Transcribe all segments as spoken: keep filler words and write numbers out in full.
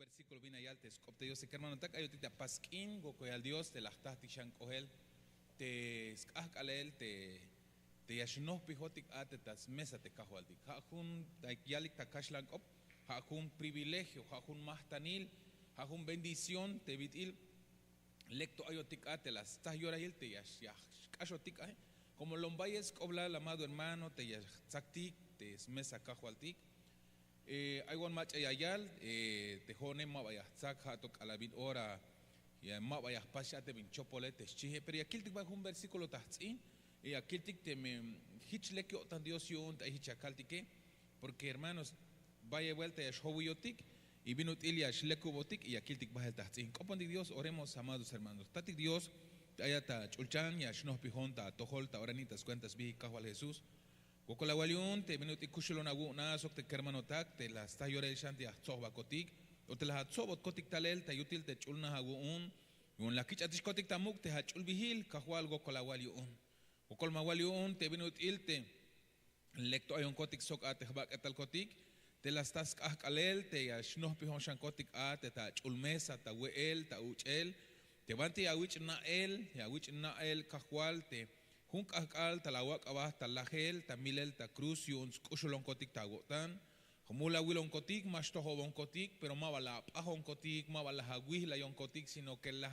Versíkulo bin la yal te sk'op te diose kermanotak ayotik ta pas k'in wokoyal dios te la jtahtik xan k'ohel te sk'ahk'alel te ya xnohpijotik a te ta smesa te kajwaltik ha' jun ta yalik ta kaxlan k'op, ha' jun privilegio ha' jun mahtanil, ha' jun bendición te bit'il lek to ayotik a te la stsa yorahil te ya xk'axotik ahe. Komo lombayel sk'oblal amado hermano te ya jtzaktik te smesa kajwaltik. Ay wan mach'a ya yal te ho'one ma ba ya jtzak ha' to k'alal bin ora, ma ba ya jpas xi a te bin chopole te xchihe pero ya kiltik ba jun versíkulo ta jtz'in. Ya kiltik teme hich lek yo'tan dios yu'un te ay hich ya kaltike. Porke hermanos, bayel buelta ya xjowiyotik y bin ut'il ya xlekubotik y ya kiltik bahel ta jtz'in k'opontik dios oremos amados hermanos tatik dios. Ayat ta ch'ulchan ya xnohpijon ta atojol ta ora ini ta skuenta sbihik kajwal jesús. Wokol awal yu'un te bin ut'il kuxulon awu'un a sok te kermanotak te la sta yorahil xan te ya jtsohbakotik o te la atsobotkotik talel ta yutil te ch'ulnaj awu'un. Yu'un la kich'atixkotik ta muk' te ach'ulbihil kajwal wokol awal yu'un. Wokol mawal yu'un te bin ut'il te lek to ayonkotik sok a te jbak'etalkotik te la sta sk'ahk'alel te ya xnohpijon xankotik a te ta ach'ul mesa ta we'el ta uch'el te banti ya awich' na'el ya awich' na'el kajwal te jun k'ahk'al ta la awak' aba ta lajel ta milel ta kruz yu'un sk'uxulonkotik ta awo'tan. Jmul awilonkotik ma xtojobonkotik pero ma ba la ap'ajonkotik ma ba la awihlayonkotik sino ke la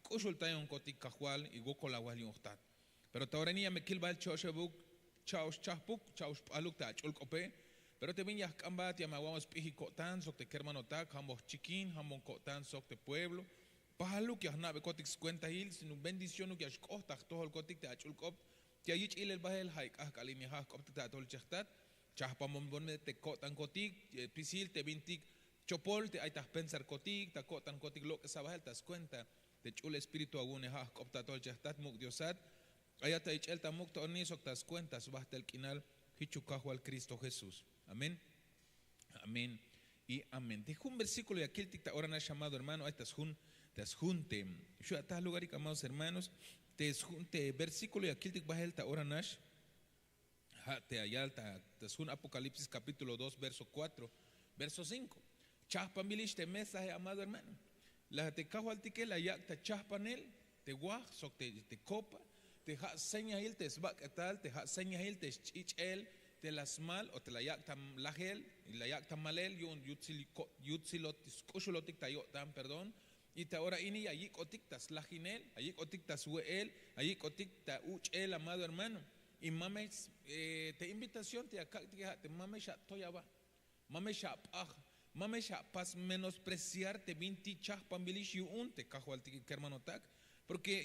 ak'uxultayonkotik kajwal y wokol awal yu'un jtat. Pero ta ora ini ya me kil bahel cho'oxebuk cha'ox chahpuk cha'ox p'ahluk ta ach'ul k'ope. Pero te bin ya jk'ambat ya me awa'bon sp'ijik ko'tan sok te kermanotak jambon jchikin jambon ko'tan sok te pueblo. Pahaluk ya jna'bekotik skuentahil sino bendicionuk ya xk'oht ta jtojolkotik te ach'ul k'op. Ya yich' ilel bahel ja' k'ahk'al ini ja' jk'optik ta atojol chejtat. Chahpanbon te ko'tankotik spisil te bintik chopol te ay ta jpensarkotik ta ko'tankotik lok'esa bahel ta skuenta te ch'ul espíritu awu'une ja' jk'op ta atojol chejtat muk' diosat. Ayat ta ich'el ta muk' ta ora ini sok ta skuenta sbahtel k'inal jichuk kajwal kristo jesús. Amén. Amén. Y amén te jun versíkulo ya kiltik ta ora nax amado hermano ay ta sjun te xu' ataj lugarik amados hermanos. Te sjun te versíkulo ya kiltik bahel ta ora nax. Ja' te ayal ta sjun apokalipsis kapítulo dos verso kuatro verso cinko. Chahpanbil ix te mesahe amado hermano. La te kajwaltike la yak' ta chahpanel te waj sok te kopa te ja' señahil te sbak'etal te ja' señahil te sch'ich'el te la smal o te la yak' ta lajel la yak' ta malel yu'un yutzilot sk'uxulotik ta yo'tan perdón. Y ta ora ini ya yik'otik ta slajinel ya yik'otik ta swe'el ya yik'otik ta uch'el amado hermano. Y ma me te invitación te ya kak'tike ja' te ma me xatoy aba ma me xap'aj ma me xapas menospreciar te bintik chahpanbilix yu'un te kajwaltik kermanotak. Porke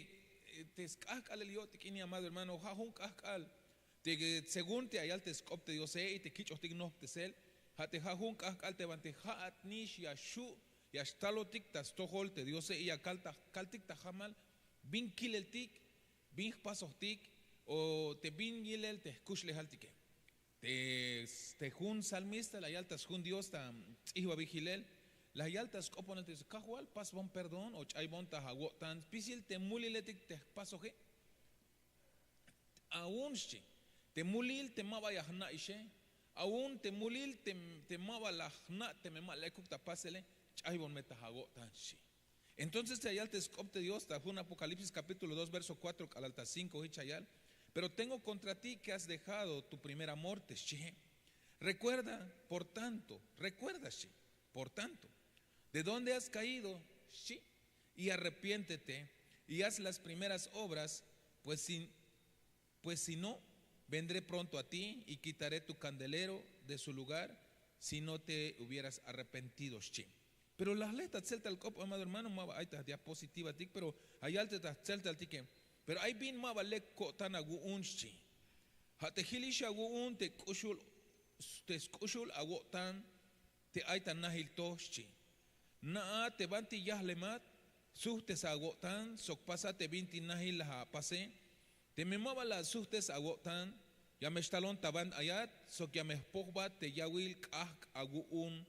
te sk'ahk'alel yo'tik ini amado hermano ja' jun k'ahk'al te según te ayal te sk'op te diose y te kich'ojtik nohptesel ja' te ja' jun k'ahk'al te banti ja'at nix ya xhu' ya xtalotik ta stojol te diose y ya kaltik ta jamal bin kileltik bin jpasojtik o te bin yilel te jkuxlejaltike. Te jun salmista la yal ta sjun dios ta ts'ihbabil jilel la yal ta sk'oponel te diose kajwal pasbon perdón o ch'aybon ta awo'tan spisil te muliletik te jpasoje. Aun xchi te mulil te ma ba ya jna'ixe aun te mulil te ma ba la jna' teme ma lekuk ta pasele ch'aybon me ta awo'tan xchi. Entonces te ya yal te sk'op te dios ta jun apokalipsis kapítulo dos verso kuatro k'alal ta cinko hich ya yal. Pero tengo kontra ti ke has dejado tu primer amor te xchihe. Rekuerda por tanto rekuerda xchi por tanto de dónde has kaido xchi, y arrepiéntete y haz las primeras obras pues si no vendré pronto a ti y kitaré tu kandelero de su lugar si no te hubieras arrepentido xchi. Pero la jle ta tzeltal k'op amado hermano ma ba ay ta diapositivatik pero ya yal te ta tzeltaltike. Pero ay bin ma ba lek ko'tan awu'un xchi. Ja' te jilix awu'un te k'uxul te sk'uxul awo'tan te ay ta nahil to xchi. Na'a te banti yajlemat sujtes awo'tan sok pasa te binti nahil la apase. Teme ma ba la sujtes awo'tan ya me xtalon ta ban ayat sok ya me jpojbat te yawil k'ahk' awu'un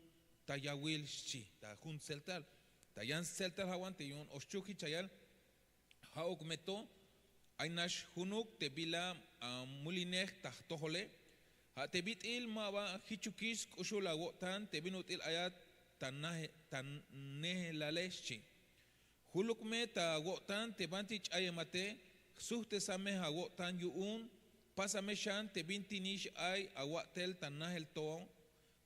ta yawil xchi. Ta jun tzeltal ta yan stzeltal ja' wan te yu'un oxchuk hich ya yal. Ja'uk me to ay nax junuk te bila amulinej ta jtojole. Ja' te bit'il ma ba jichukix sk'uxul awo'tan te bin ut'il ayat ta nehelale xchi. Juluk me ta awo'tan te banti ch'ayemate, jsujtesa me awo'tan yu'un. Pasa me xan te binti nix ay awa'tel ta nahel to.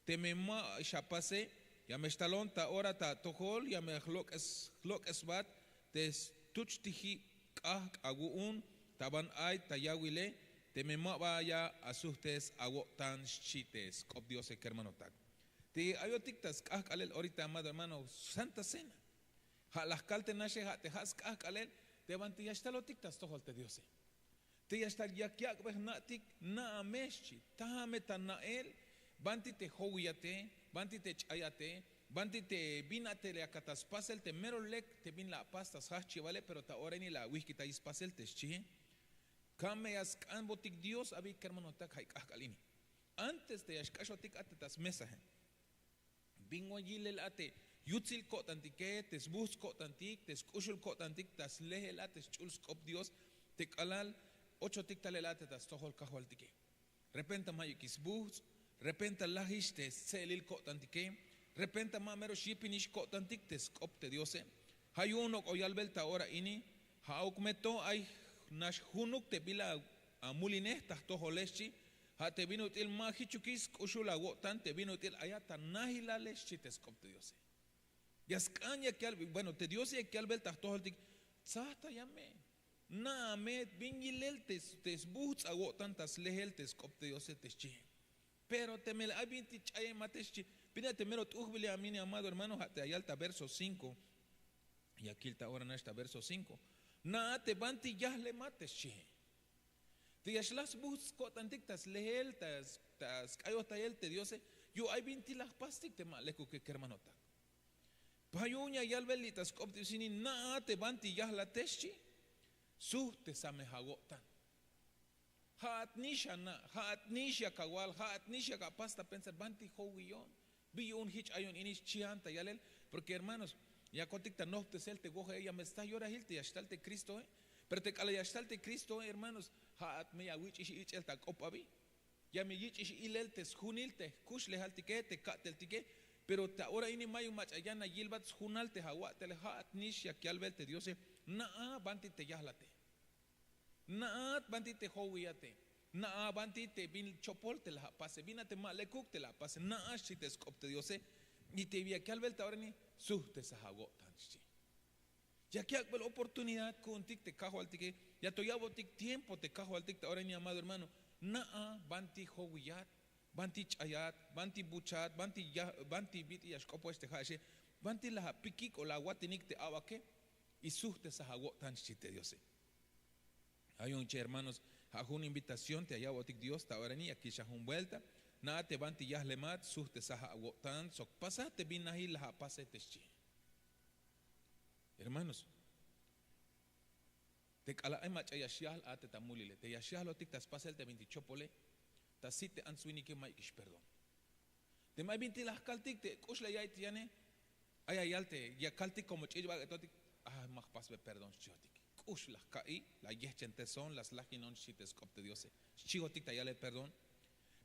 Teme ma xapase, ya me xtalon ta ora ta atojol, ya me jlok'esbat te stuchtijib k'ajk' awu'un ta ban ay ta yawile. Teme ma ba ya asujtes awo'tan xchi te sk'op diose kermanotak. Te ayotik ta sk'ajk'alel orita amado hermano, santa cena. Ja' la jkal te naxe ja' te ja' sk'ajk'alel te banti ya xtalotik ta stojol te diose. Te ya xtal yak yak'bej na'tik, na'a me xchi. Taja me ta na'el banti te jowiyate, banti te ch'ayate, banti te bin a te ya kata spasel te mero lek te bin la apas ta sjajchibale. Pero ta ora ini la awihkitay spasel te xchie. Kame ya sk'anbotik dios abi kermanotak ja' k'ajk'al ini. Antes te ya xk'axotik a te ta smesaje, bin wan yilel a te yutsil ko'tantike, te sbujts' ko'tantik, te sk'uxul ko'tantik ta slehel a te sch'ul sk'op dios, te k'alal ochotik talel a te ta stojol kajwaltike. Repenta mayukix sbujts', repenta lajix te stse'elil ko'tantike, repenta ma mero xyipinix ko'tantik te sk'op te diose. Ja' yu'un nok'o yalbel ta ora ini, ja'uk me to ay nax junuk te bila amulinej ta jtojole xchi. Ja' te bin ut'il ma jichukix sk'uxul awo'tan te bin ut'il ayat ta nahilale xchi te sk'op te diose. Ya sk'an yak yalbel, bueno, te diose yak yalbel ta jtojoltik. Tsajtaya me, na'a me bin yilel te sbujts' awo'tan ta slehel te sk'op te diose te xchi. Pero teme la ay bintik ch'ayemate xchi, bin a te mero t'ujbile a mini amado hermano ja' te ya yal ta verso cinko. Ya kil ta ora nax ta verso cinko. Na'a te banti yajlemat te xchi. Te ya xlaj sbujts' ko'tantik ta slehel ta sk'ayojtayel te diose, yu'un ay bintik la jpastik te ma lekuke kermanotak. Pa yu'un ya yalbel li' ta sk'op te dios ini, na'a te banti yajlate xchi. Sujtesa me awo'tan. Ja'at nix ana', ja'at nix yak awal, ja'at nix yak apas ta pensar banti jowiyon. Bi yu'un jich ayon ini xchian ta yalel. Porke hermanos, yakotik ta nojptesel te woje ya me sta yorahil te ya xtal te kristoe. Pero te k'alal ya xtal te kristoe hermanos, ja'at me ya awich'ix ich'el ta k'op abi. Ya me yich'ix ilel te sjunil te jkuxlejaltike te ka'teltike. Pero ta ora ini mayuk mach'a yan ayilbat sjunal te awa'tele ja'at nix yak yalbel te diose. Na'a banti te yajlate. Na'at banti te jowiyate. Na'a banti te bin chopol te la apase bin a te ma lekuk te la apase na'a xchi te sk'op te diose. Y te yak yalbel ta ora ini, sujtesa awo'tan xchi. Yak yak'bel oportunidad ku'untik te kajwaltike. Ya to ya'botik tiempo te kajwaltik ta ora ini amado hermano. Na'a banti jowiyat, banti ch'ayat, banti buchat, banti bit'il ya xk'opox te ja'exe, banti la apikik o la awatinik te abake. Y sujtesa awo'tan xchi te diose. Ay un che hermanos, ja' jun invitación te ya ya'botik dios ta ora ini ya kil xan jun buelta. Na'a te banti yajlemat sujtesaj awo'tan sok pasaj te bin najil la apase te xchi. Hermanos, te k'alal ay mach'a ya xyajl a te ta mulile te ya xyajlotik ta spasel te bintik chopole, ta sit te ants-winike mayukix perdón. Teme ay bintik la jkaltik te k'ux la ya'iy te yane, ay ya yal te ya kaltik komo ch'ich' bak'etotik. Ay ma jpasbe perdón xchihotik. K'ux la jka'iy, la yehchenteson la slajinon xchi te sk'op te diose. Xchihotik ta yalel perdón.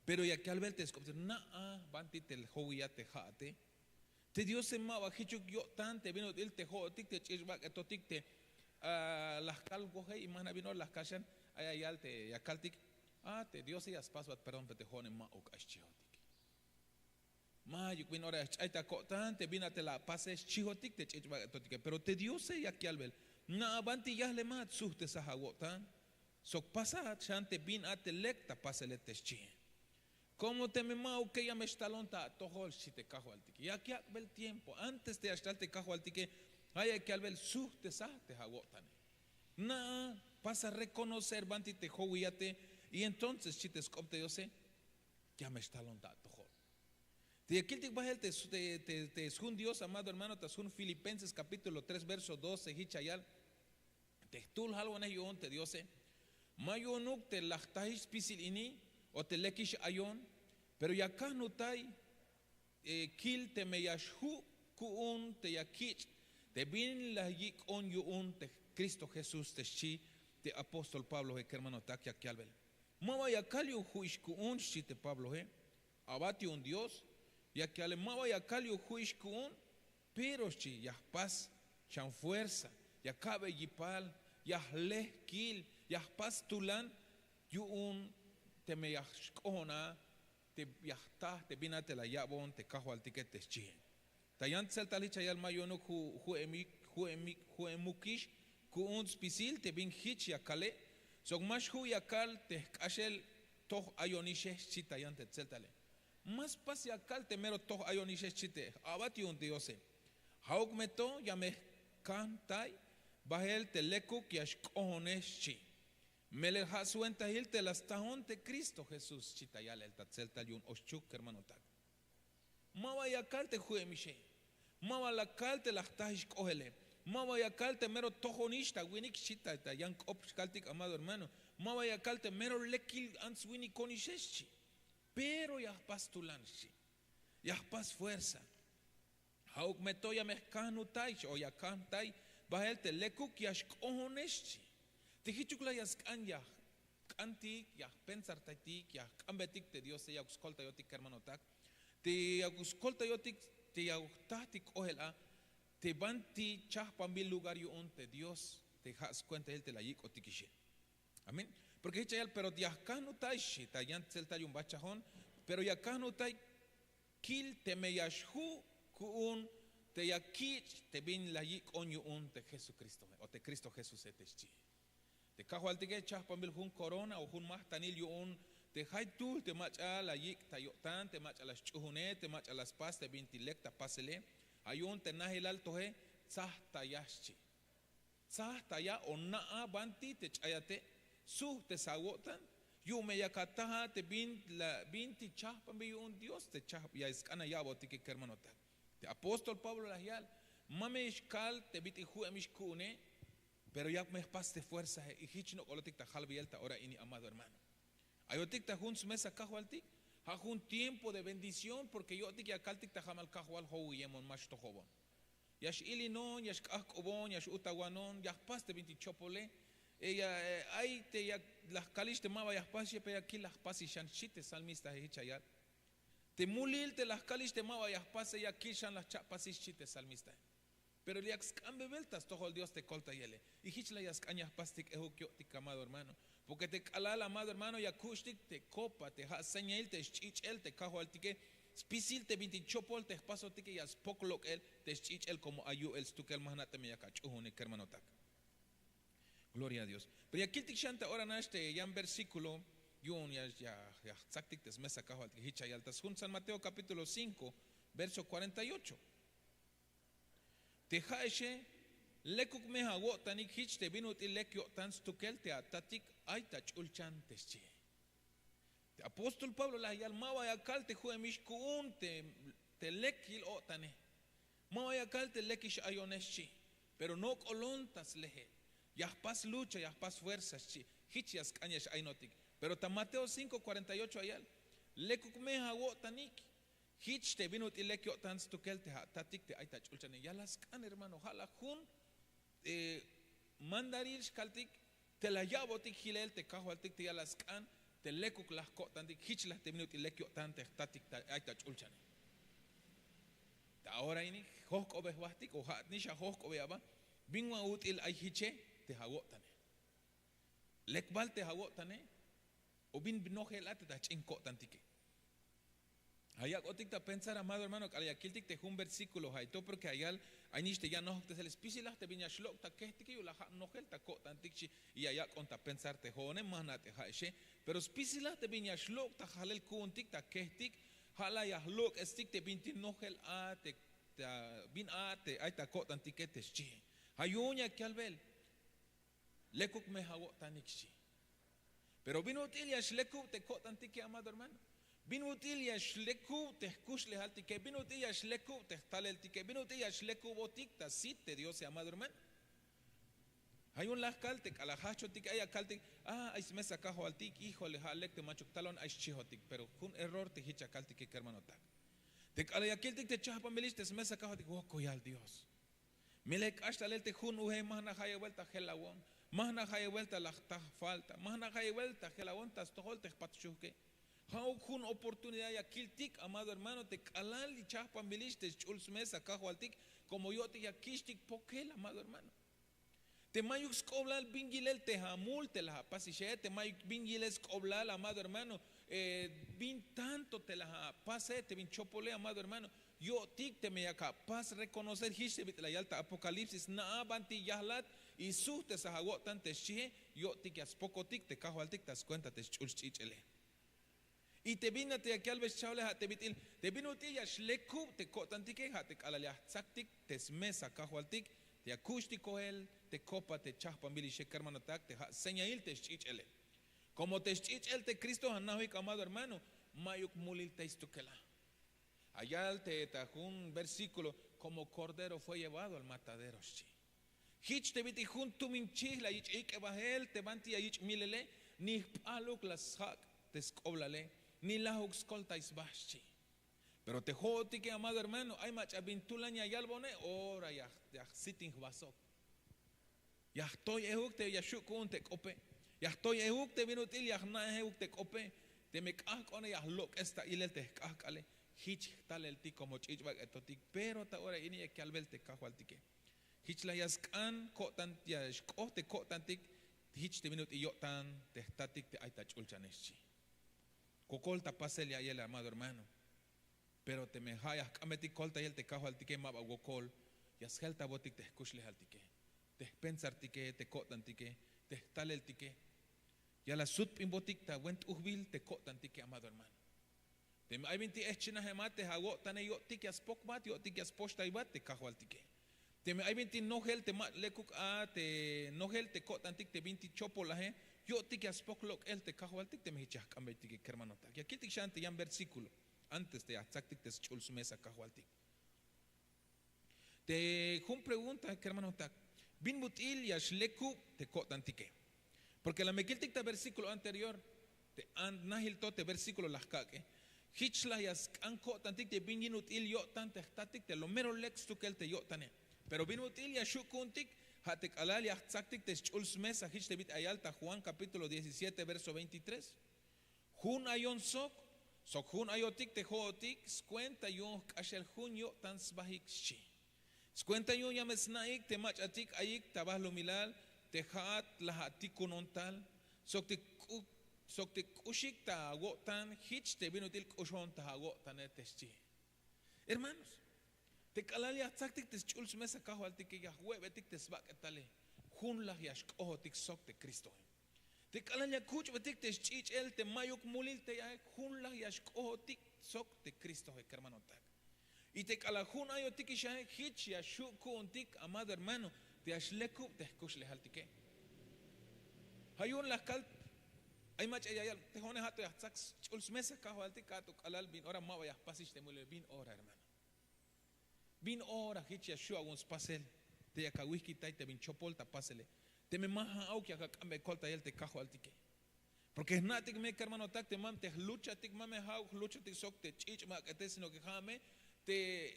Pero yak yalbel te sk'op te na'a banti te jowiyat te ja'ate. Te diose ma ba jichuk yo'tan te bin ut'il te jo'otik te ch'ich' bak'etotik te la jkal woje y ma jna' bin ora la jkal xan. Ay ya yal te ya kaltik, a te diose ya spasbat perdón pero te jo'one ma'uk ay xchihotik. Mayuk bin ora ya xch'ay ta ko'tan te bin a te la apase xchihotik te ch'ich' bak'etotike pero te diose yak yalbel, na'a banti yajlemat sujtesaj awo'tan sok pasat xan te bin a te lek ta pasele te xchihe. Komo teme ma'uke ya me xtalon ta atojol xchi te kajwaltike yak yak'bel tiempo antes te ya xtal te kajwaltike. Ja' yak yalbel sujtesaj te awo'tane. Na'a, pasa rekonocer banti te jowiyate. Y entonces xchi te sk'op te diose, ya me xtalon ta atojol. Te ya kiltik bahel te sjun dios amado hermano ta sjun filipenses kapítulo tres verso doce hich ya yal, te jtul jalwanej yu'un te diose, ma yu'unuk te la jtajix spisil ini o te lekix ayon, pero ya kajnutay kil teme ya xju' ku'un te ya kich' te bin la yik'on yu'un te kristo jesús te xchi te apóstol pabloe kermanotak yak yalbel. Ma ba ya kal yu'un ju'ix ku'un xchi te pabloe. Abat yu'un dios Ya kale ma ba ya kal yu'un ju'ix ku'un, pero xchi ya jpas xan fuerza, ya ka'be yipal, ya jlehkil, ya jpas tulan yu'un teme ya xk'ojon a te ya jta te bin a te la ya'bon te kajwaltike te xchihe. Ta yan tseltal jich ya yal ma yu'unuk ju'emukix ku'un spisil te bin jich ya kale, sok ma xju' ya kal te jk'axel toj ayonixe, xchi ta yan te tseltale. Ma spas ya kal te mero toj ayonixe, xchi te j'abat yu'un diose. Ja'uk me to ya me jkajntay bahel te lekuk ya xk'ojone, xchi. Melel ja' swentail te la stajon te Cristo Jesús, xchi ta yalel ta tseltal yu'un Oxchuk, kermanotak. Ma ba ya kal te ju'emixe, ma ba la kal te la jtajix k'ohele, ma ba ya kal te mero tojonix ta winik, xchi ta yan k'op xkaltik, amado hermano. Ma ba ya kal te mero lekil ants winikonixe, xchi. Pero ya jpas tulan, xchi, ya jpas fuerza. Ja'uk me to ya me jkajnutay, xchi, o ya kajntay bahel te lekuk ya xk'ojone, xchi. Te jichuk la ya sk'an ya jk'antik, ya jpensartaytik, ya jk'ambetik te diose, yak skoltayotik, kermanotak. Te yak skoltayotik, te yak jtajtik k'ohel a te banti chajpanbil lugar yu'un te dios, te ja' skuentail te la yik'otikixe. Amén. Porke jich ya yal, pero ya jkajnutay, xchi ta yan tseltal yu'un bachajon. Pero ya jkajnutay kil teme ya xju' ku'un te ya kich' te bin la yik'on yu'un te Jesukristoe o te Cristo Jesuse, te xchi. Te kajwaltike chajpanbil jun korona o jun majtanil yu'un te jaytuhl te mach'a la yik' ta yo'tan, te mach'a la sch'uhune, te mach'a la spas te bintik lek ta pasele. Ja' yu'un te najelal toje tsajtaya, xchi. Tsajtaya o na'a banti te ch'ayate, sujtesa awo'tan yu'un me yak ataja te bintik chajpanbil yu'un dios te ya sk'an aya'botike, kermanotak. Te apóstol Pablo la yal: ma me xkal te bit'il ju'emix ku'une, pero yak me jpas te fuerzae. Y jich nok'olotik ta jalbeyel ta ora ini, amado hermano. Ayotik ta jun smesa kajwaltik, ja' jun tiempo de bendición, porke yo'tik ya kaltik ta ja'mal: Kajwal, jowiyemon, ma xtojobon. Ya x'ilinon, ya xk'ajk'obonon, ya x'utawanon, ya jpas te bintik chopole. Ay te ya la jkalix te ma ba ya jpasixe, pero ya kil la jpasix xan, xchi te salmistae jich ya yal. Te mulil te la jkalix te ma ba ya jpase, ya kil xan la jcha'pasix, xchi te salmistae. Pero yak sk'anbebel ta stojol dios te koltayele. Y jich la ya sk'an ya jpastik ejuk yo'tik, amado hermano. Porke te k'alal, amado hermano, ya kuxtik te kopa te ja' señail te sch'ich'el te kajwaltike. Spisil te bintik chopol te jpasotike ya spok lok'el te sch'ich'el, komo ay yu'el stukel, ma jna' teme yak ach'uhune, kermanotak. Gloria a dios. Pero ya kiltik xan ta ora nax te yan versíkulo yu'un ya jtsaktik te smesa kajwaltike, jich ya yal ta sjun san Mateo kapítulo cinko, verso kuarenta y ocho. Te ja'exe, lekuk me awo'tanik jich te bin ut'il lek yo'tan stukel te atatik ay ta ch'ulchan, te xchi. Te apóstol Pablo la yal: ma ba ya kal te ju'emix ku'un te lekil o'tane, ma ba ya kal te lekix ayone, xchi. Pero nok'olon ta slejel, ya jpas lucha, ya jpas fuerza, xchi. Jich ya sk'an ya x'ayinotik. Pero ta Mateo cinko cuarenta y ocho ya yal: lekuk me awo'tanik jich te bin ut'il lek yo'tan stukel te atatik te ay ta ch'ulchane. Ya la sk'an, hermano, ja' la jun mandaril xkaltik te la ya'botik jilel te kajwaltik, te ya la sk'an te lekuk la jko'tantik jich la te bin ut'il lek yo'tan te jtatik te ay ta ch'ulchane. Ta ora ini jojk'obe jbahtik o ja' nix ajojk'obey aba: bin wan ut'il ay jiche te awo'tane? Lek bal te awo'tane o bin nojel a te ta jch'in ko'tantike? Ayak'otik ta pensar, amado hermano, k'alal ya kiltik te jun versíkulo ja'ito, porke ya yal: ay nix te ya nojk'tesel, spisil a te bin ya xlok' ta kejtike yu'un la ja' nojel ta ko'tantik, xchi. Y ya yak'on ta pensar te jo'one, ma jna' te ja'exe. Pero spisil a te bin ya xlok' ta jalel ku'untik ta kejtik, ja' la ya jlok'estik te bintik nojel a te bin a te ay ta ko'tantike, te xchi. Ja' yu'un yak yalbel: lekuk me awo'tanik, xchi. Pero bin ut'il ya xlekub te ko'tantike, amado hermano? Bin ut'il ya xlekub te jkuxlejaltike? Bin ut'il ya xlekub te jtaleltike? Bin ut'il ya xlekubotik ta sit te diose, amado hermano? Ja' yu'un la jkal te k'alal jajchotike ay ya kaltik: a, ay smesa kajwaltik, híjole, ja' lek te manchuk talon, ay xchihotik. Pero jun error te jich ya kaltike, kermanotak. Te k'alal ya kiltik te chajpanbilix te smesa kajwaltik, wokoyal dios. Melel k'ax talel te jun uje, ma jna' jayeb buelta jelawon, ma jna' jayeb buelta la jta falta, ma jna' jayeb buelta jelawon ta stojol te jpat xujke. Ja'uk jun oportunidad ya kiltik, amado hermano, te k'alal chajpanbilix te sch'ul smesa kajwaltik, komo yo'tik ya kixtik pokel, amado hermano. Te mayuk sk'oblal bin yilel te amul te la apasixe, te mayuk bin yilel sk'oblal, amado hermano, bin tanto te la apase te bin chopole, amado hermano, yo'tik teme yak apas reconocer jich te bit'il la yal ta Apocalipsis, na'a banti yajlat y sujtesaj awo'tan te xchihe, yo'tik ya spokotik te kajwaltik ta skuenta te sch'ul sch'ich'ele. Y te bin a te yak yalbe schahule, ja' te bit'il te bin ut'il ya xlekub te ko'tantike, ja' te k'alal ya jtsaktik te smesa kajwaltik, te ya kuxtik koel te kopa te chajpanbilixe, kermanotak, te ja' señail te sch'ich'ele. Komo te sch'ich'el te Cristo, anajwik, amado hermano, mayuk mulil tey stukela. Ayal te ta jun versíkulo, komo kordero fue llevado al matadero, xchi. Jich te bit'il jun tumin chij la yich' ik'e bahel te banti ya yich' milele, ni jp'aluk la sjak' te sk'oblale, ni lajuk skoltay sba, xchi. Pero te jo'otike, amado hermano, ay mach'a bin tulan ya yalbone, ora ya jsitin jba sok. Ya jtoy ejuk te ya xhu' ku'un te k'ope. Ya jtoy ejuk te bin ut'il ya jna' ejuk te k'ope. Teme k'ajk'one ya jlok'es ta ilel te jk'ajk'ale. Jich jtaleltik komo ch'ich' bak'etotik, pero ta ora ini ya yalbel te kajwaltike. Jich la ya sk'an ko'tan, ya xk'oht te ko'tantik. Jich te bin ut'il yo'tan te jtatik te ay ta ch'ulchane, xchi. Wokol ta pasel ya'iyel, amado hermano. Pero teme ja' ya jk'ambetik koltayel te kajwaltike, ma ba wokol, ya sjeltabotik te jkuxlejaltike, te jpensartike, te ko'tantike, te jtaleltike. Ya la sutp'inbotik ta buen t'ujbil te ko'tantike, amado hermano. Teme ay bintik ehchinajemat te awo'tane, yo'tik ya spokbat, yo'tik ya spoxtaybat te kajwaltike. Teme ay bintik nojel te ma lekuk a te nojel te ko'tantik te bintik chopolaje, yo'tik ya spok lok'el te kajwaltik teme jich ya jk'ambeytike, kermanotak. Ya kiltik xan te yan versíkulo antes te ya jtsaktik te sch'ul smesa kajwaltik. Te jun pregunta, kermanotak, bin ut'il ya xlekub te ko'tantike? Porque la me kiltik ta versíkulo anterior, te an najil to te versíkulo la jkak'e, jich la ya sk'an ko'tantik te bin yin ut'il yo'tan te jtatik te lo mero lek stukel te yo'tane. Pero bin ut'il ya xhu' ku'untik, ja' te k'alal ya jtsaktik te sch'ul smesa, jich te bit'il ya yal ta Juan capítulo diecisiete, verso veintitrés. Jun ayon sok, sok jun ayotik te jo'otik, skuenta yu'un jk'axel jun yo'tan sbajik, xchi. Skuenta yu'un ya me sna'ik te mach'atik ayik ta balumilal te ja'at la atikun on tal, sok te k'u-, sok te k'uxik ta awo'tan, jich te bin ut'il k'uxon ta awo'tane, te xchi. Hermanos, te k'alal ya jtsaktik te sch'ul smesa kajwaltike, ya jwe'betik te sbak'etale, junlaj ya xk'ojotik sok te Cristoe. Te k'alal ya kuch'betik te sch'ich'el te mayuk mulil tey ae, junlaj ya xk'ojotik sok te Cristoe, kermanotak. Y te k'alal jun ayotikix ae, jich ya xhu' ku'untik, amado hermano, te ya xlekub te jkuxlejaltike. Ja' yu'un la jkal, ay mach'a ya yal te jo'one, ja' to ya jtsak sch'ul smesa kajwaltik, ka'to k'alal bin ora ma ba ya jpasix te mulile, bin ora, hermano. Bin ora jich ya xhu' awu'un spasel te yak awijkitay te bin chopol ta pasele, teme ma ja'uk yak ak'ambe koltayel te kajwaltike. Porque jna'tik me, kermanotak, te ma me te jluchatik, ma me ja'uk jluchatik sok te ch'ich' mak'ete, sino que ja' me te,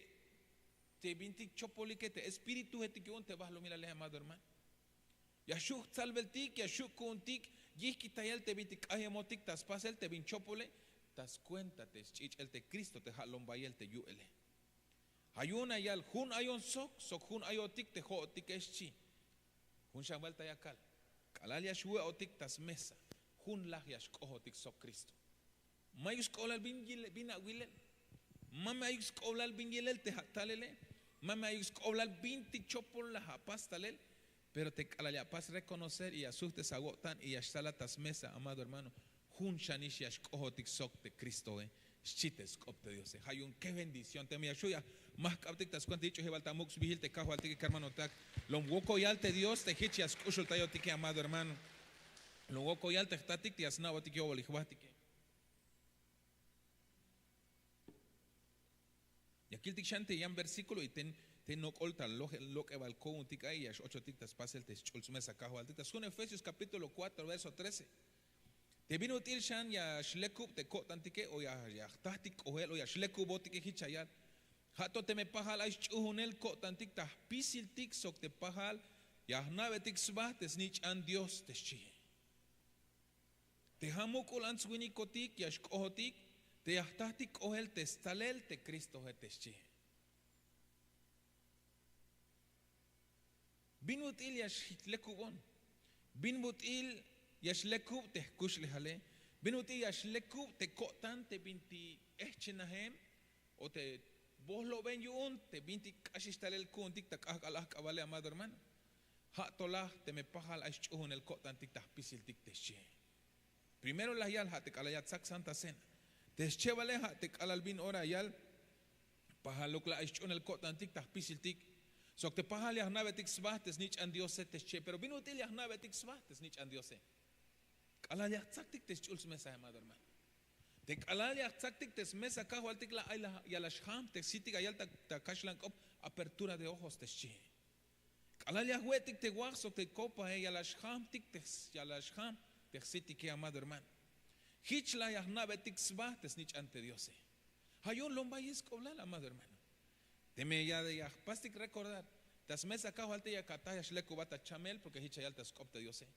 te bintik chopolike, te espírituetik yu'un te balumilale, amado hermano. Ya xhu' jtsalbeltik, ya xhu' ku'untik yijkitayel te bintik k'ayemotik ta spasel te bin chopole, ta skuenta te sch'ich'el te Cristo te ja' lom bayel te yu'ele. Ja' yu'un ya yal, jun ayon sok, sok jun ayotik te jo'otike, xchi. Jun xan buelta ya kal, k'alal ya xwe'otik ta smesa, junlaj ya xk'ojotik sok Cristo. Mayuk sk'oblal bin yile-, bin awilel. Ma me ayuk sk'oblal bin yilel te ja' talele. Ma me ayuk sk'oblal bintik chopol la apas talel. Pero te k'alal ya apas reconocer y ya sujtes awo'tan y ya xtalat ta smesa, amado hermano, jun xanix ya xk'ojotik sok te Cristoe, xchi te sk'op te Diose. Ja' yu'un qué bendición. Teme ya xhu' ya majk'abtik ta skuenta yich'ojibal ta muk' sbiil te kajwaltike, kermanotak, lom wokoyal te Dios te jich ya sk'uxultayotike, amado hermano. Lom wokoyal te jtatik te ya sna'botik yo'bolil jbajtike. Ya kiltik xan te yan versículo y ten, ten nok'ol ta loj-, lok'ebal ko'untik ay, ya x-ochotik ta spasel te sch'ul smesa kajwaltik ta sjun Efesios capítulo cuatro, verso trece. Te bin ut'il xan ya xlekub te ko'tantike o ya, ya jtajtik k'oel o ya xlekubotike, jich ya yal. Ja' to teme pajal ay sch'uhunel ko'tantik ta jpisiltik sok te pajal ya jna'betik sba te snich'an Dios, te xchie. Te ja' muk'ul ants-winikotik ya xk'ojotik te ya jtajtik k'ohel te stalel te kristoe, te xchi. Bin ut'il ya xlekubon? Bin ut'il ya xlekub te jkuxlejale? Bin ut'il ya xlekub te ko'tan te bintik ehchenajem o te bohloben yu'un te bintik k'axix talel ku'untik ta k'ahk'al ajk'abale, amado hermano? Ja' to laj teme pajal ay sch'uhunel ko'tantik ta jpisiltik, te xchi. Primero la yal ja' te k'alal ya tsak santa cena. Te schebale ja' te k'alal bin ora yal pajaluk la ay sch'uhunel ko'tantik ta jpisiltik, sok te pajal ya jna'betik sba te snich'an diose, te xchi. Pero bin ut'il ya jna'betik sba te snich'an diose? K'alal ya jtsaktik te sch'ul smesae, amado hermano. Te k'alal ya jtsaktik te smesa kajwaltik la ay la ya la xjam te jsitik, ayal ta kaxlan k'op apertura de ojos, te xchi. K'alal ya jwe'tik te waj sok te kopae ya la xjamtik te ya la xjam te jsitike, amado hermano. Jich la ya jna'betik sba te snich'an te diose. Ja' yu'un lombayi sk'oblal, amado hermano. Teme ya jpastik rekordar ta smesa kajwaltik ya kataj ya xlekubat ta chamel porke jich ya yal ta sk'op te diose.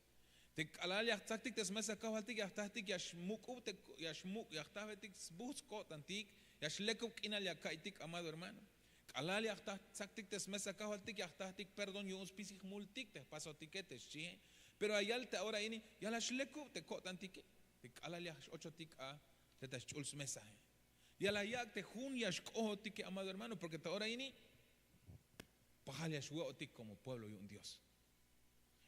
Te k'alal ya jtsaktik te smesa kajwaltik ya jtajtik ya xmuk'ub te ya xmuk' ya jtajbetik sbujts' ko'tantik, ya xlekub k'inal ya ka'iytik, amado hermano. K'alal ya jtaj tsaktik te smesa kajwaltik ya jtajtik perdón yu'un spisil jmultik te jpasotike, te xchie. Pero ya yal te ora ini ya la xlekub te ko'tantike te k'alal ya x-ochotik a te ta sch'ul smesae. Ya la yak' te jun ya xk'ojotike, amado hermano, porke ta ora ini pajal ya xwe'otik komo pueblo yu'un dios.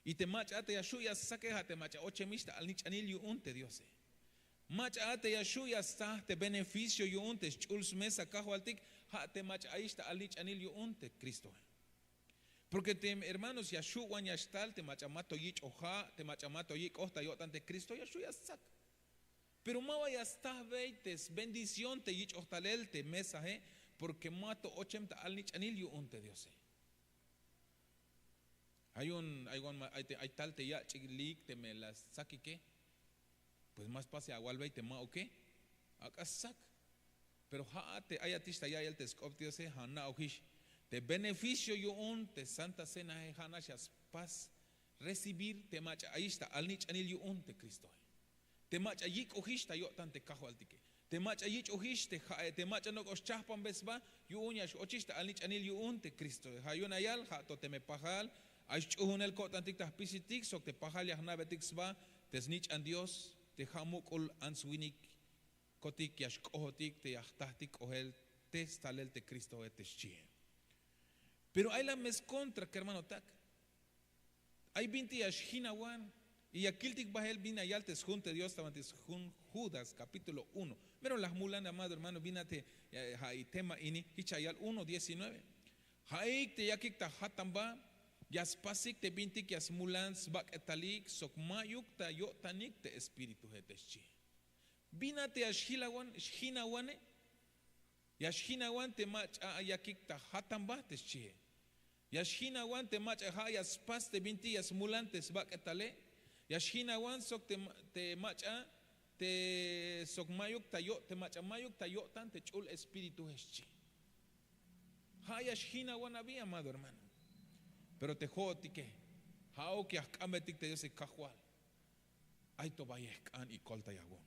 Y te mach'a a te ya xu' ya stsake ja' te mach'a ochemix ta alnich'anil yu'un te diose. Mach'a a te ya xu' ya stsaj te beneficio yu'un te sch'ul smesa kajwaltik, ja' te mach'a ayix ta alnich'anil yu'un te kristoe. Porke te hermanos ya xu' wan ya xtal te mach'a ma to yich'oj ja' te mach'a ma to yik'oj ta yo'tan te kristo ya xu' ya stsak. Pero ma ba ya stajbey te sbendición te yich'oj talel te mesae, porke ma to ochem ta alnich'anil yu'un te diose. Ay un ay tal te yach'ilik teme la stsakike. Pues ma spas ya awalbey te ma'uke. Ak'a stsak. Pero ja'a te ayatix ta ya'iyel te sk'op diose ja' na'ojix te beneficio yu'un te santa cenae ja' nax ya spas recibir te mach'a ayix ta alnich'anil yu'un te kristoe. Te mach'a yik'ojix ta yo'tan te kajwaltike, te mach'a yich'ojix te ja'e, te mach'a nok'o xchajpanbe sba yu'un ya x-ochix ta alnich'anil yu'un te kristoe. Ja' yu'un ayal ja' to teme pajal ay sch'uhunel ko'tantik ta jpisiltik sok te pajal ya jna'betik sba te snich'an dios, te ja' muk'ul ants-winikotik ya xk'ojotik te ya jtajtik k'ohel te stalel te kristoe, te xchie. Pero ay la me skontra kermanotak. Ay bintik ya xjinawan y ya kiltik bahel bin ya yal te sjun te dios ta banti sjun judas kapítulo uno. Mero la jmulan amado hermano bin a te ja' itema ini jich ya yal uno diecinueve. Ja'ik te yakik ta jatan ba ya spasik te bintik ya smulan sbak'etalik sok ma'yuk ta yo'tanik te espíritue, te xchi. Bin a te ya xjinawane? Ya xjinawan te mach'a yakik ta jatan ba, te xchie. Ya xjinawan te mach'a ja' ya spas te bintik ya smulan te sbak'etale. Ya xjinawan sok te mach'a te sok ma'yuk ta yo'tan te ch'ul espíritue, xchi. Ja' ya xjinawan abi amado hermano. Pero te jo'otike ja'uk ya jk'ambetik te diose kajwal. Ay to bayel jk'an y koltayawon.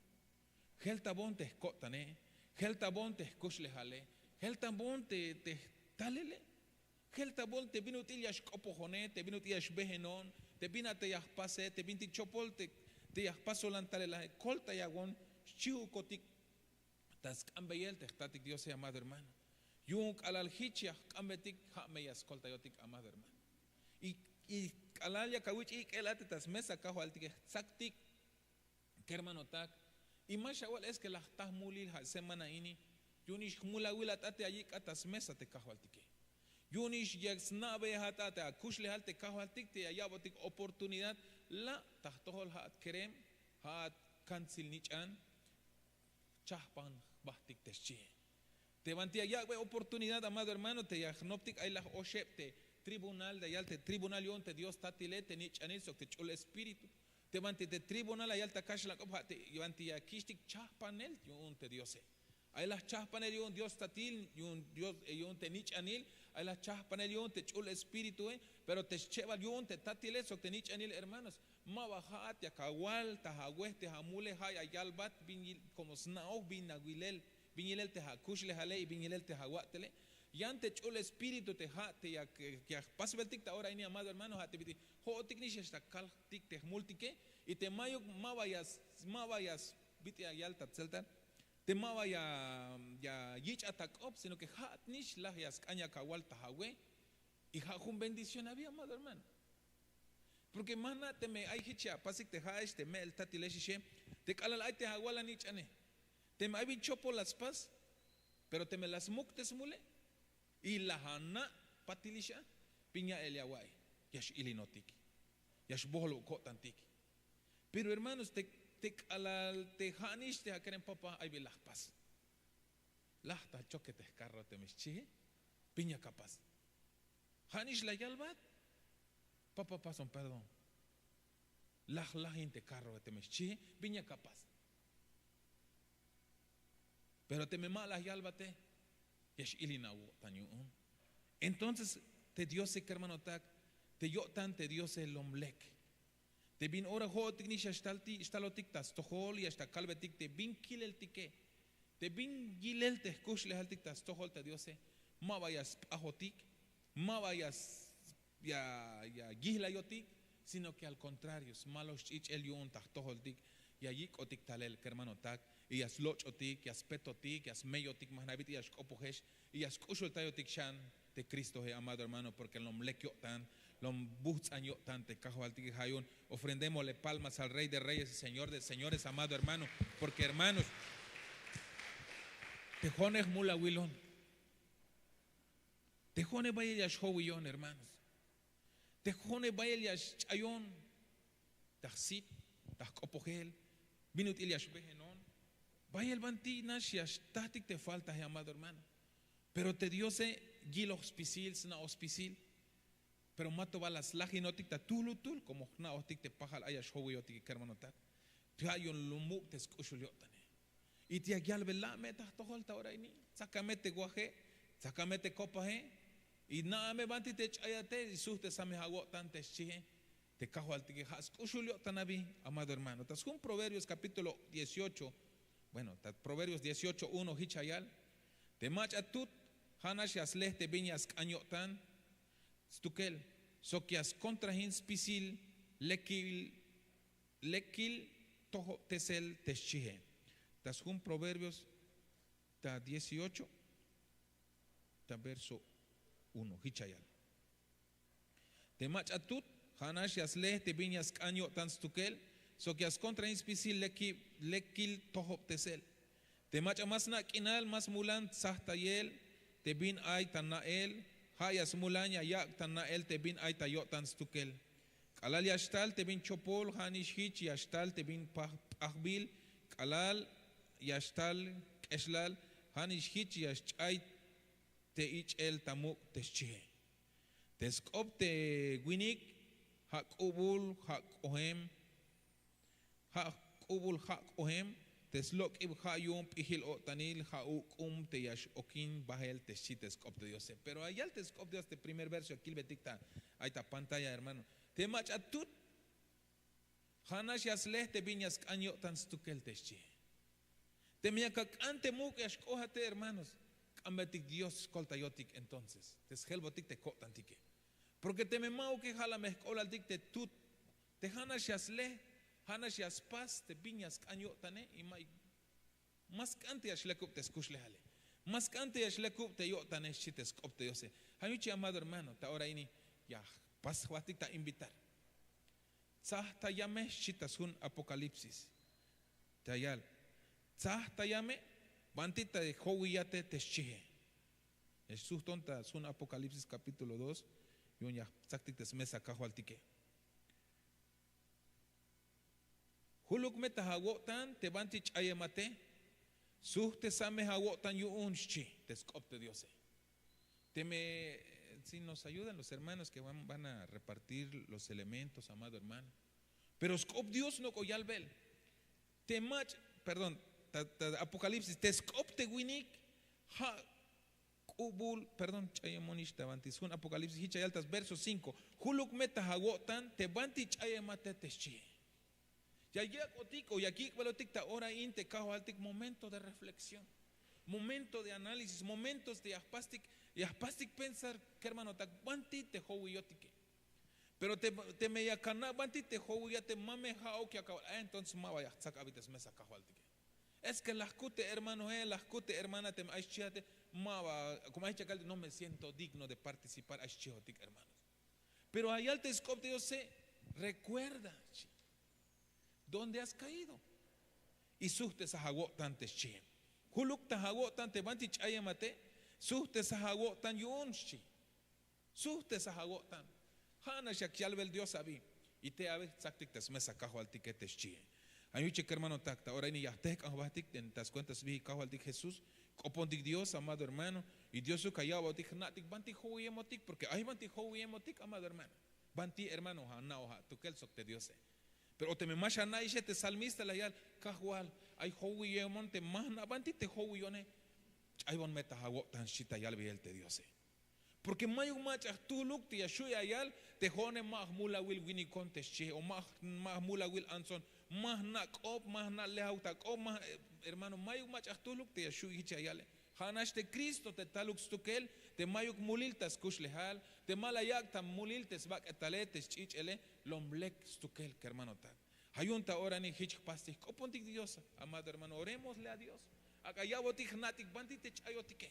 Jeltabon te jko'tane, jeltabon te jkuxlejale, jeltabon te jtalele. Jeltabon te bin ut'il ya xk'opojone, te bin ut'il ya xbehenon, te bin a te ya jpase, te bintik chopol te ya jpasolan talelaje. Koltayawon xchihukotik ta sk'ambeyel te jtatik diose amado hermano. Yu'un k'alal jich ya jk'ambetik ja' me ya skoltayotik amado hermano. Y k'alal yak awich' ik'el a te ta smesa kajwaltike jtsaktik kermanotak. Y ma xawal es ke la jta jmulil ja' semana ini. Yu'unix jmulawil a t'ate ayik' a ta smesa te kajwaltike. Yu'unix ya sna'beyejat a te akuxlejal te kajwaltik te ya ya'botik oportunidad la' ta jtojol ja'at kerem, ja'at kantsil nich'an. Chajpan jbahtik te xchie. Te banti ya yak'bey oportunidad amado hermano te ya jnoptik ay laj oxeb te tribunal ta yal te tribunal yu'un te dios tatile te nich'anil sok te ch'ul espíritu. Te banti te tribunal la yal ta kaxlan k'op ja' te banti ya kich'tik chajpanel yu'un te diose. Ay laj chajpanel yu'un dios tatil, yu'un te nich'anil. Ay laj chajpanel yu'un te ch'ul espíritue. Pero te schebal yu'un te tatile sok te nich'anil hermanos, Ma ba ja'at yak awal ta awe te amule, ja' ya yalbat bin yil- komo sna'oj bin awilel, bin yilel te akuxlejale y bin yilel te awa'tele. Yan te ch'ul espíritu te ja' te ya jpasbeltik ta ora ini, amado hermano, ja' te bit'il jo'otik nix ya xta kaltik te jmultike. Y te mayuk ma ba ya s- ma ba ya s- bit'il ya yal ta tzeltal, te ma ba ya ya yich'at ak'op, sino ke ja'at nix laj ya sk'an yak awal ta awe. Y ja' jun bendición abi, amado hermano. Porke ma jna' teme ay jich ya apasik te ja'ex te me'el tatilex ixe, te k'alal ay te awal anich'ane, teme ay bin chopol la spas, pero teme la smuk te smule y la ana' patil ixa, bin ya'el ya awa'iy, ya x'ilinotik, ya xbojlob ko'tantik. Pero hermanos, te k'alal te ja'nix te akerem papá ay bin la jpas, laj ta choque te jkarro teme xchihe, bin yak apas? Ja'nix la yalbat, papá, pason perdón, laj lajin te karroe teme xchihe, bin yak apas? Pero teme ma la yalbate, ya x'ilin awo'tan yu'un. Entonces te diose kermanotak, te yo'tan te diose lom lek. Te bin ora jo'otik nix ya xtalotik ta stojol, ya xta kalbetik te bin kileltike, te bin yilel te jkuxlejaltik ta stojol te diose, ma ba ya sp'ajotik, ma ba ya ya yihlayotik, sino ke al kontrario smaloj xch'ich'el yu'un ta jtojoltik, ya yik'otik talel kermanotak, y ya sloch'otik, ya spetotik, ya smeyotik ma jna' bit'il ya xk'opojex, y ya sk'uxultayotik xan te kristohe, amado hermano, porke lom lek yo'tan, lom bujts'an yo'tan te kajwaltike. Ja' yu'un ofrendémosle palmas al rey de reyes y señor de señores, amado hermano, porke hermanos, te jo'one jmul awilon, te jo'one bayel ya xjowiyon hermanos, te jo'one bayel ya xch'ayon ta jsip, ta jk'opojel, bin ut'il ya xbehenon, bayel banti nax ya xtajtik te faltahe, amado hermano. Pero te diose yiloj spisil, sna'oj spisil, pero ma to ba la slajinotik ta tujlutul komo jna'ojtik te pajal ay ya xjowiyotik kermanotak. Ja' yu'un lomub te sk'uxul yo'tane. Y te yak yalbe la' me ta jtojol ta ora ini, tsaka me te waje, tsaka me te kopaje, y na'a me banti te ch'ayate y sujtesa me awo'tan te xchihe. Te kajwaltike ja' sk'uxul yo'tan abi, amado hermano. Ta sjun Proverbios capítulo dieciocho, bueno, ta Proverbios dieciocho uno, jich ya yal: te mach'a tut ja' nax ya sle te bin ya sk'an yo'tan stukel, sok ya skontrajin spisil lekil, lekil tojobtesel te xchihe. Ta sjun Proverbios ta dieciocho, ta verso uno, jich ya yal: te mach'a tut ja' nax ya sle te bin ya sk'an yo'tan stukel, sok ya skontrajin spisil lekil, lekil tojobtesel. Te mach'a ma sna' k'inal, ma smulan tsajtayel te bin ay ta na'el, ja' ya smulan ya yak' ta na'el te bin ay ta yo'tan stukel. K'alal ya xtal te bin chopol, ja' nix jich ya xtal te bin p'ajbil, k'alal ya xtal k'exlal, ja' nix jich ya xch'ay te ich'el ta muk' te xchihe. Te sk'op te winik ja' k'ubul ja' k'ohem, ja' k'ubul ja' k'ohem, te slok'ib ja' yu'un p'ijil-o'tanil, ja' uk'um te ya x-okin bael te xchi te sk'op te diose. Pero ya yal te sk'op dios te primer verso ya kilbetik ta ay ta pantalla, hermano. Te mach'a tut ja' nax ya sle te bin ya sk'an yo'tan stukel te xchi. Teme yak ak'an te muk' ya xk'oat te, hermanos, k'ambetik dios skoltayotik entonces te sjelbotik te ko'tantike. Porke teme ma'uke ja' la me jk'olaltik te tut, te ja' nax ya sle, ja' nax ya spas te bin ya sk'an yo'tane. Y ma ma sk'an te ya xlekub te skuxlejale, ma sk'an te ya xlekub te yo'tane xchi te sk'op te diose. Ja' yu'un chi, amado hermano, ta ora ini ya jpas jbatik ta invitar. Tsajtaya me xchi ta sjun Apocalipsis. Ta yal: tsajtaya me, banti ta jowiyate te xchihe. Ya xsujton ta sjun Apocalipsis capítulo dos, yu'un ya jtsaktik te smesa kajwaltike. Juluk me ta awo'tan te banti ch'ayemate, sujtesa me awo'tan yu'un xchi te sk'op te diose. Teme si nos ayudan los hermanos que van a repartir los elementos, amado hermano. Pero sk'op dios nok'o yalbel te mach'a, perdón, ta apocalipsis te sk'op te winik ja' K'ubul perdón ch'ayemonix ta banti sjun apocalipsis hich ya yal ta sverso cinko. Juluk me ta awo'tan te banti ch'ayemate te xchie. Ya yak'otik o ya yik'belotik ta ora in te kajwaltik momento de reflexión, momento de análisis, momentos te ya jpastik ya jpastik pensar. Kermanotak, banti te jowiyotike. Pero teme ya kana' banti te jowiyate ma me ja'uk ya kawal a entonces ma ba ya jtzak abi te smesa kajwaltike. Es ke la jkut te hermanoe la jkut te hermana teme ay xchijate, ma ba, komo ay xchakal no me siento digno de participar ay xchijotik hermanos. Pero ayal te sk'op te diose, rekuerda chi, dónde has kaído? Y sujtesaj awo'tan te xchi. Juluk ta awo'tan te banti ch'ayemate, sujtesaj awo'tan yu'un xchi. Sujtesaj awo'tan. Ja' nax yak yalbel dios abi. Y te abi jtzaktik ta smesa kajwaltike te xchi. Ay yuche kermanotak ta ora ini ya jtejk'an jbahtik ta skuenta sbihik kajwaltik jesús. K'opontik dios amado hermano. Y diosuk ya ya'botik jna'tik banti jowiyemotik porke ay banti jowiyemotik amado hermano. Banti hermano ja' na'oj a' tukel sok te diose. Pero teme ma xana'ixe te salmista la yal, kajwal, ay jowiyemon te ma jna' banti te jowiyone. Ch'aybon me ta awo'tan xchi ta yalbeyel te diose. Porke mayuk mach'a jtuhluk te ya xhu' ya yal te jo'one ma jmulawil winikon te xchi o ma jmulawil antson. Ma jna' k'op ma jna' lejaw ta k'op ma. Hermano mayuk mach'a jtuhluk te ya xhu' hich ya yale. Ja' nax te kristo te taluk stukel, te mayuk mulil ta skuxlejal, te ma la yak' ta mulil te sbak'etale te sch'ich'ele, lom lek stukel kermanotak. Ja' yu'un ta ora ini hich jpastik jk'opontik dios. Amado hermano oremosle a dios. Ak'a ya'botik jna'tik banti te ch'ayotike,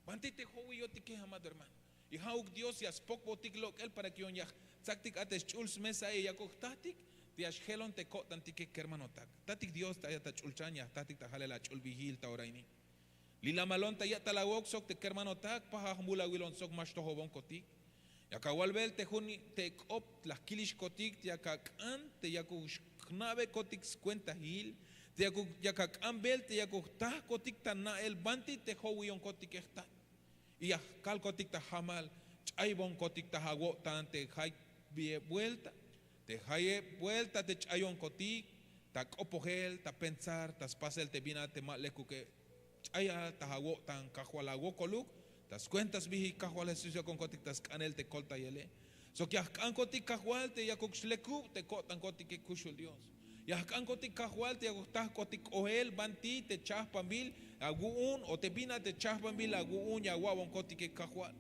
banti te jowiyotike amado hermano. Y ja'uk dios ya spokbotik lok'el para ke yu'un ya jtzaktik a te sch'ul smesae yakuk jtahtik te ya xjelon te ko'tantike kermanotak. Tatik dios te ayat ta ch'ulchan ya jtahtik ta jalel ach'ulbihil ta ora ini. Lilamalon ta ya'tal awok sok te kermanotak pajaj mulawilon sok ma xtojobonkotik. Yak awalbel te jun te k'op la jkilixkotik te yak ak'an te yakuk jna'bekotik skuentahil, te yakuk yak ak'anbel te yakuk jtahkotik ta na'el banti te jowiyonkotike jtat. Y ya jkalkotik ta jamal, ch'aybonkotik ta awo'tan te jay biheb buelta, te jayeb buelta te ch'ayonkotik, ta k'opojel ta pensar ta spasel te bin a te ma lekuke. Ch'ay a ta awo'tan kajwal awokoluk, ta skuenta sbihik kajwal jesús yakonkotik ta sk'anel te koltayele. Sok ya jk'ankotik kajwal te yakuk xlekub te ko'tankotike kuxul dios. Ya jk'ankotik kajwal te yakuk jtahkotik k'ohel banti te chahpanbil awu'un o te bin a te chahpanbil awu'un ya awa'bonkotike kajwal.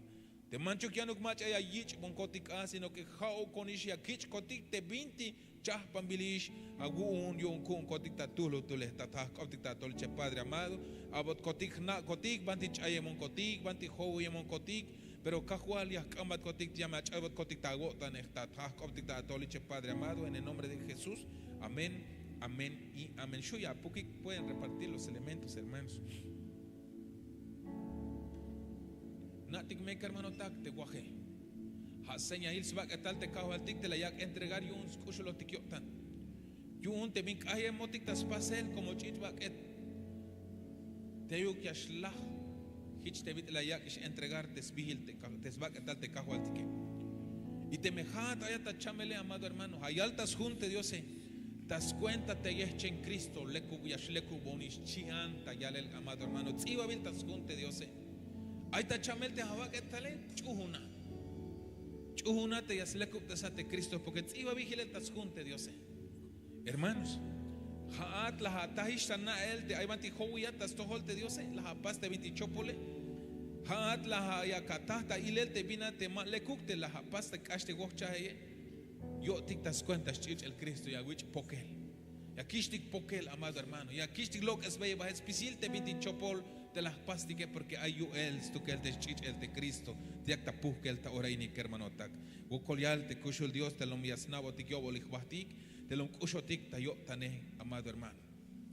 Te manchuk yanuk mach'a ya yich'bonkotik a sino ke ja'ukonix ya kich'kotik te binti chahpanbilix awu'un yu'un ku'unkotik ta tuhluhtuletat jahk'optik ta atol che padre amado. Abotkotik jna'kotik banti ch'ayemonkotik banti jowiyemonkotik. Pero kajwal ya jk'ambatkotik ya me ach'aybotkotik ta awo'tanej ta jahk'optik ta atol che padre amado en el nombre de jesús. Amén. Amén y amén xu' ya apukik pueden repartir los elementos hermanos. Na'tik me kermanotak te waje. Ja' señahil sbak'etal te kajwaltik te la yak' entregar yu'un sk'uxulotik yo'tan. Yu'un te bin k'ayemotik ta spasel komo ch'ich' bak'et. Teyuk ya xlaj. Jich te bit'il la yak'ix entregar te sbihil te sbak'etal te kajwaltike. Y teme ja'at ayat ta chamele amado hermano ja' yal ta sjun te diose, ta skuenta te yehchen kristo lekub ya xlekubonix chi'an ta yalel amado hermano ts'ibabil ta sjun te diose. Ay ta chamel te jabak'etale, ch'uhuna. Ch'uhuna te ya slekubtesat te kristo porke ts'ibabil hilel ta sjun te diose. Hermanos, ja'at la atajix ta na'el te ay banti jowiyat ta stojol te diose, la apas te binti chopole. Ja'at la yak ataj ta ilel te bin a te ma lekuk te la apas te k'ax te wohchajeye. Yo'tik ta skuenta sch'ich'el kristo ya awich' pokel. Ya kixtik pokel amado hermano, ya kixtik lok'esbey bahet spisil te bintik chopol te la jpastike porke ay yu'el stukel te sch'ich'el te kristo. Te yak ta puhkel ta ora ini kermanotak. Wokol yal te kuxul dios te lom ya sna'botik yo'bolil jbahtik, te lom k'uxotik ta yo'tanej amado hermano.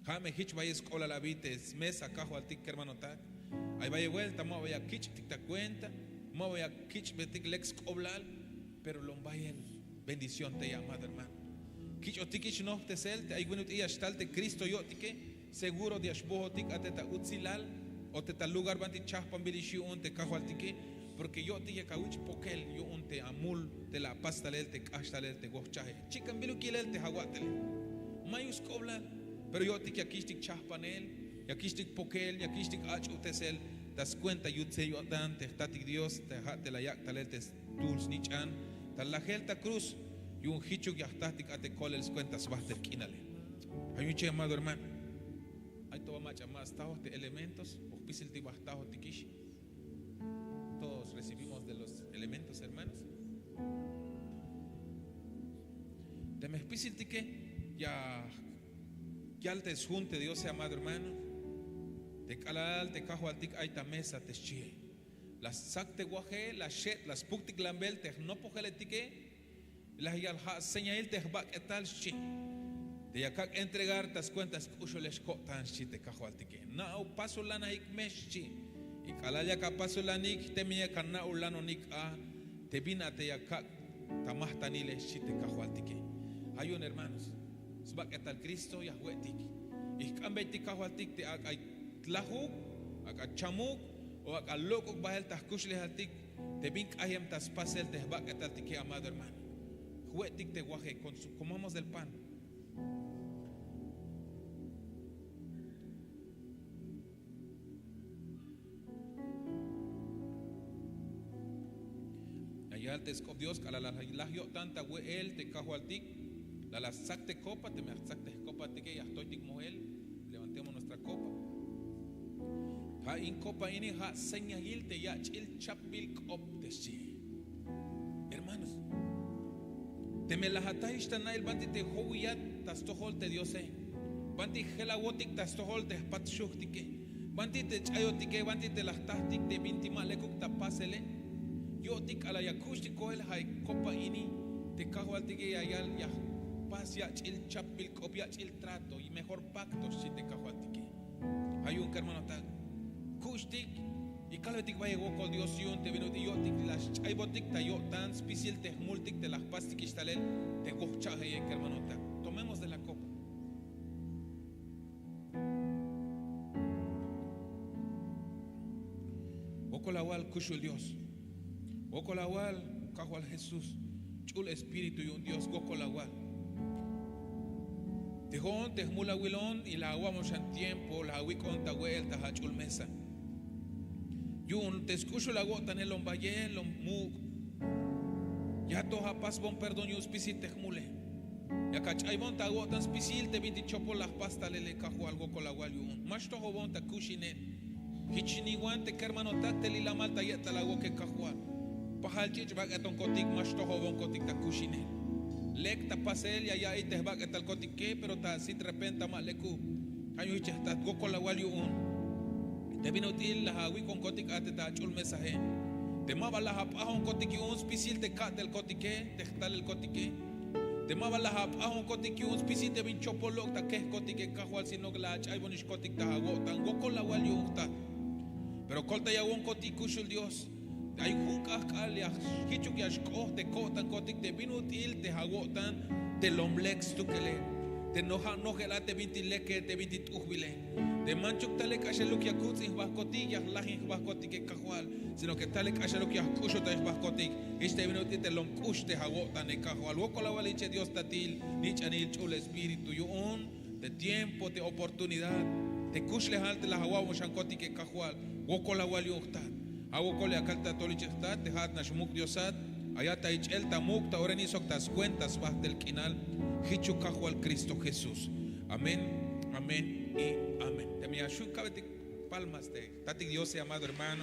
Ja' me hich bayel sk'oblal abi te smesa kajwaltik kermanotak. Ay bayel buelta ma ba ya kich'tik ta kuenta, ma ba ya kich'betik lek sk'oblal. Pero lom bayel bendición tey amado hermano. Kich'otik ich nojptesel te ay bin ut'il ya xtal te kristo yo'tike. Seguro te ya xbohotik a te ta utsilal o te ta lugar banti chahpanbil ix yu'un te kajwaltike. Porke yo'tik yak awich' pokel yu'un te amul te la apas talel te k'ax talel te wohchaje. Chikan biluk yilel te awa'tele. Mayuk sk'oblal. Pero yo'tik ya kixtik chahpanel, ya kixtik pokel, ya kixtik ach'uhtesel. ta skuenta yutzel yo'tan te jtatik Dios te ja' te la yak' talel te stuhl snich'an ta lajel ta kruz. Yu'un jichuk ya jtatik a te kolel skuenta sbajtel k'inale. Ay yu'un che, amado hermano, ay to ba mach'a ma stajoj te elementos o jpisiltik ba jtajotikix. Todos recibimos de los elementos, hermanos. Teme jpisiltike ya yal te sjun te Diose, amado hermano, te k'alal te kajwaltik ay ta mesa te xchie. La stsak te waje, la xet', la spuktik lambel te jnopojeletike. La yal ja' señail te jbak'etal, xchi. Te ya kak' entregar ta skuenta sk'uxulel xko'tan, xchi te kajwaltike. Na'uk pasulanaik me, xchi. Y k'alal yak apasulanik teme yak ana'uk lanonik a te bin a te ya kak' ta majtanile, xchi te kajwaltike. Ja' yu'un, hermanos, sbak'etal Cristo ya jwe'tik. Y jk'anbeytik kajwaltik te ak'a lajuk, ak'a chamuk o ak'a lok'uk bael ta jkuxlejaltik te bin k'ayem ta spasel te jbak'etaltike, amado hermano. Jwe'tik te waje, con su- comamos del pan. Ya yal te sk'op Dios k'alal la laj yo'tan ta we'el te kajwaltik, la la stsak te copa, teme ya jtsak te jcopatike ya jtoytik moel. Levantemos nuestra copa. Ja' in copa ini ja' señail te yach'il chapbil k'op te xchi. Hermanos, teme la atajix ta na'il banti te jowiyat ta stojol te Diose, banti jelawotik ta stojol te jpat xujtike, banti te ch'ayotike, banti te la jtajtik te binti ma lekuk ta pasele, yo'tik k'alal ya kuxtik koel ja' in copa ini, te kajwaltike ya yal ya jpas yach'il chapbil k'op, yach'il trato y mejor pacto, xchi te kajwaltike. Ja' yu'un kermanotak, kuxtik y kalbetik bayel wokol Dios yu'un te bin ut'il yo'tik la xch'aybotik ta yo'tan spisil te jmultik te la jpastikix talel te wokcha'jeye, kermanotak. Tomemos de la copa. Wokol awal kuxul Dios. Wokol awal kajwal Jesús. Ch'ul espíritu yu'un Dios, wokol awal. Te jo'on te jmul awilon y la awa'bon xan tiempo la awik'on ta we'el ta jach'ul mesa. Yu'un te sk'uxul awo'tane lom bayel, lom muk'. Ya to apasbon perdón yu'un spisil te jmule. Yak ach'aybon ta awo'tan spisil te bintik chopol la jpas talele, kajwal, wokol awal yu'un. Ma xtojobon ta kuxinel. Jich niwan te kermanotak te lilamal ta ye'tal awoke, kajwal. Pajal ch'ich' bak'etonkotik, ma xtojobonkotik ta kuxinel. Lek ta pasel ya ya'iy te jbak'etalkotike, pero ta asit repenta ma lekuk. Ja' yu'un jich ya jtat, wokol awal yu'un. Te bin ut'il la awik'onkotik a te ta ach'ul mesae. Te ma ba la ap'ajonkotik yu'un spisil te ka'telkotike, te jtalelkotike. Te ma ba la ap'ajonkotik yu'un spisil te bin chopol lok' ta kejkotike, kajwal, sino que la ach'aybonixkotik ta awo'tan, wokol awal yu'un jtat. Pero koltayawonkotik kuxul Dios. Ay jun k'ajk'al ya jichuk ya xk'ot te ko'tankotik te bin ut'il te awo'tan te lom lek stukele. Te no ja' nojel a te binti leke, te binti t'ujbile. Te manchuk tale k'axeluk ya kuts'in jbahkotik, ya jlajin jbahkotike, kajwal, sino que tale k'axeluk ya jk'uxutay jbahkotik. Jich te bin ut'il te lom k'ux te awo'tane, kajwal, wokol awal, hiche Dios tatil, nich'anil, ch'ul espíritu yu'un. Te tiempo, te oportunidad, te kuxlejal te la awa'bon xankotike, kajwal, wokol awal yu'un jtat. Ja' wokol ya kaltik ta tol hiche jtat, te ja'at nax muk' Diosat, ayat ta ich'el ta muk' ta orani sok ta skuenta sbajtel k'inal, jichuk kajwal Cristo Jesús. Amén, amén y amén. Teme ya xju' kabetik palmas te jtatik Diose, amado hermano.